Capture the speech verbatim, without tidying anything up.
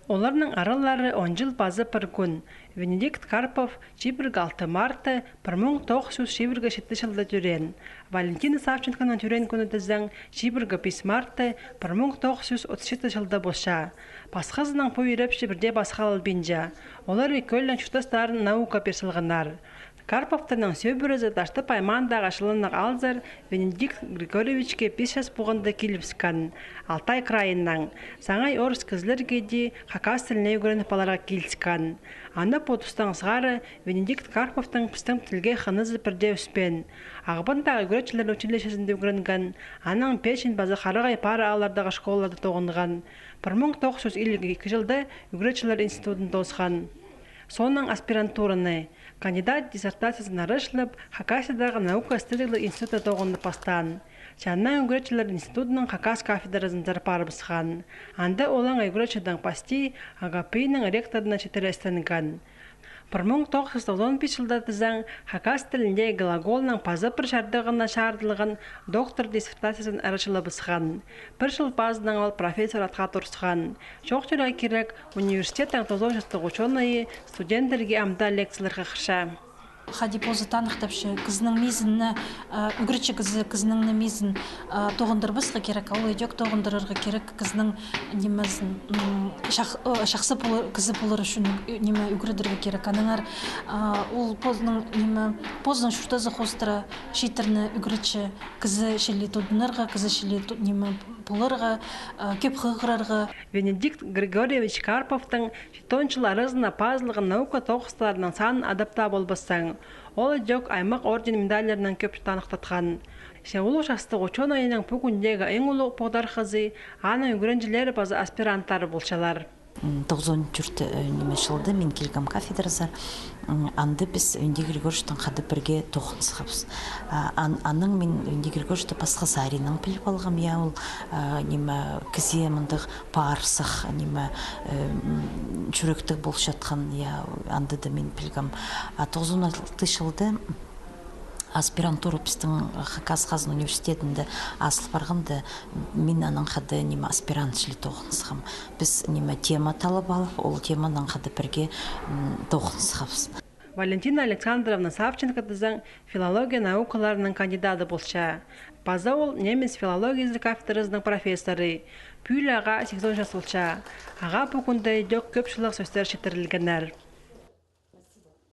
Оларның аралары он чыл паза пір кӱн. Венедикт Карпов чибіргі алты мартта пір муң тоғыс чӱс чибіргі читі чылда тӧреен. Валентина Савченконың тӧреен кӱні тізең, чибіргі пис мартта пір муң тоғыс чӱс отыс читі чылда полча. Пасхазынаң пу ирепчі пірдее пасхалалбинча. Олар ікӧлең чуртастарын наука пир салғаннар. Карповтарның сӧбірезі Таштып аймаандағы чыланнығ аалзар Венедикт Григорьевичке пис час полғанда килібіскен. Алтай крайынаң. Саңай орыс кізілерге дее хакас тіліне ӱгреніп аларға киліскен. Аны пу тустаң сығара Венедикт Карповтың пістің тілге хынызы пірдее ӧспеен. Ағбандағы ӱгретчілер училищезінде ӱгренген, анаң Печен паза Харағай пар ааллардағы школаларда тоғынған. Пір муң тоғыс чӱс илиг ікі чылда ӱгретчілер институдын тоосхан. Соонаң аспирантураны. Кандидат диссертациязын арачылап, Хакасиядағы наука істезігліг институтта тоғынып пастаан. Че аннаң ӱгретчілер институдының хакас кафедразынзар парыбысхан. Анда олаңай ӱгретчідең пасти АГПИ-ның ректорына читіре істенген. Пір муң тоғыс чӱс тоғызон пис чылда тізең, хакас тіліндегі глаголның паза пір чардығына чарыдылған доктор диссертациязын арачылабысхан. Пір чыл пазынаң ол профессор атха турысхан. Чоохтирға кирек, университеттің тоғызон частығ учёнайы студенттерге ам даа лекциялар хығырча. Хайди позы таныхтапча, кізінің мизін, а, ӱгретчі кізі, кізінің мизін, а, тоғындырбасха кирек, а ол идӧк тоғындырарға кирек кізінің нимезін, м, чах-, ы, чахсы полар, кізі полар ӱчӱн, ы, ниме, ӱгредерге кирек. Аннаңар, а, ол позының, ниме, позының чуртазы хоостыра чииттерні ӱгретче, кізі чіли тудынарға, кізі чіли ту-, ниме, поларға, а, кӧп хығырарға. Венедикт Григорьевич Карповтың читон чыл аразына пазылған наука тоғыстарының санын адап таа полбассаң, ол идӧк аймах орден-медальларынаң кӧп таныхтатхан. Че улуғ частығ учёнайның пу кӱндегі иң улуғ поғдархазы аның ӱгренҷілері паза аспиранттары полчалар. М, тоғызон тӧрт, э, ниме, чылда мин килгем кафедразар. М, анда піс Венедикт Григорьевичтең хада пірге тоғын сыххабыс. А, ан-, анаң мин Венедикт Григорьевичті пасха саринаң піліп алғам, я, ол, а, ниме, кізее мындағ паарсах, ниме, э, м, чӱректіг полчатхан, я, анда даа мин пілгем. А тоғызон алты чылда аспирантура пістің Хакас хазна университетінде азыл парғанда, мин анаң хада, ниме, аспирант чіли тоғын сыххам. Піс, ниме, тема таллап алып, ол теманаң хада пірге, м, тоғын сыххабыс. Валентина Александровна Савченко тізең филология наукаларының кандидаты полча. Паза ол немец филологиязы кафедразының профессоры. Пӱӱл ағаа сигізон час полча. Ағаа пу кӱнде идӧк кӧп чыллығ сӧстер читірілгеннер.